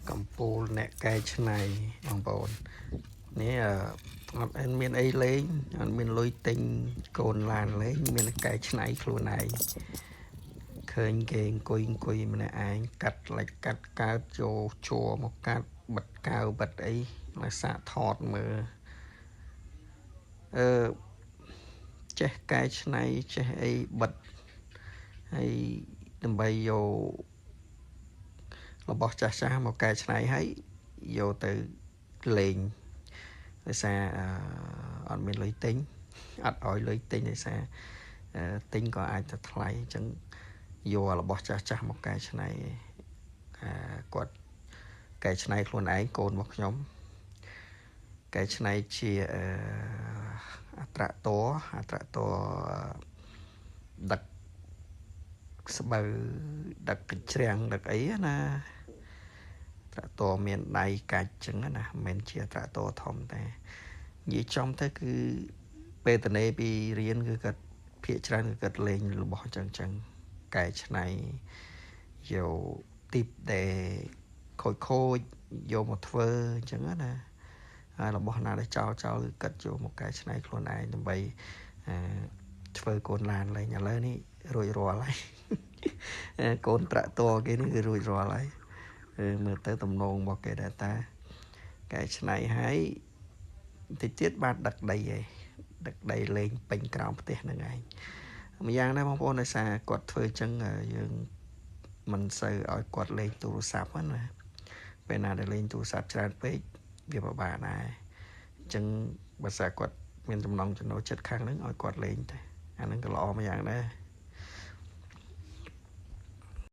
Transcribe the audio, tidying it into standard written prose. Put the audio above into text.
កំពូលអ្នកកែច្នៃបងប្អូននេះអត់មានអីលេងអត់មានលុយទិញកូនឡានលេងមានតែកែច្នៃខ្លួនឯងឃើញគេអង្គុយអង្គុយម្នាក់ឯងកាត់លិចកាត់កើតចូលជួរមកកាត់បិទកៅបិទអីមកសាកថតមើលអឺចេះកែច្នៃចេះអីបិទហើយដើម្បីយករបស់ចាស់ចាស់មកកែច្នៃហើយយកទៅលេងដោយសារអត់មានលុយទិញអត់ឲ្យលុយទិញដោយសារទិញក៏អាចទៅថ្លៃអញ្ចឹងយករបស់ចាស់ចាស់មកកែច្នៃគាត់កែច្នៃខ្លួនឯងកូនរបស់ខ្ញុំកែច្នៃជាអត្រាតអត្រាតដឹកស្បូវដឹកកញ្ច្រាំងដឹកអីណាត្រាក់ទ័រមានដៃកាច់ចឹងណាមិនមែនជាត្រាក់ទ័រធំតែនិយាយចំទៅគឺពេលតនេពីរៀនគឺគាត់ភាកច្រើនគឺគាត់លេងរបស់ចឹងចឹងកែច្នៃយកទីបដែលខូចខូចយកមកធ្វើអញ្ចឹងណាហើយរបស់ណាដែលចោលចោលគឺគាត់យកមកកែច្នៃខ្លួនឯងដើម្បីធ្វើកូនឡានលេងឥឡូវនេះរួចរាល់ហើយកូនត្រាក់ទ័រគេនេះគឺរួចរាល់ហើយមើលទៅទំនងរបស់គេដែរតាកែច្នៃហើយតិចទៀតបានដឹកដីឯងដឹកដីលេងពេញក្រោមផ្ទះហ្នឹងឯងម្យ៉ាងដែរបងប្អូនដោយសារគាត់ធ្វើអញ្ចឹងយើងមិនសូវឲ្យគាត់លេងទូរស័ព្ទណាពេលណាដែលលេងទូរស័ព្ទច្រើនពេកវាពិបាកដែរអញ្ចឹងបើសារគាត់មានចំណងចំណូលចិត្តខាងហ្នឹងឲ្យគាត់លេងទៅអាហ្នឹងក៏ល្អម្យ៉ាងដែរ។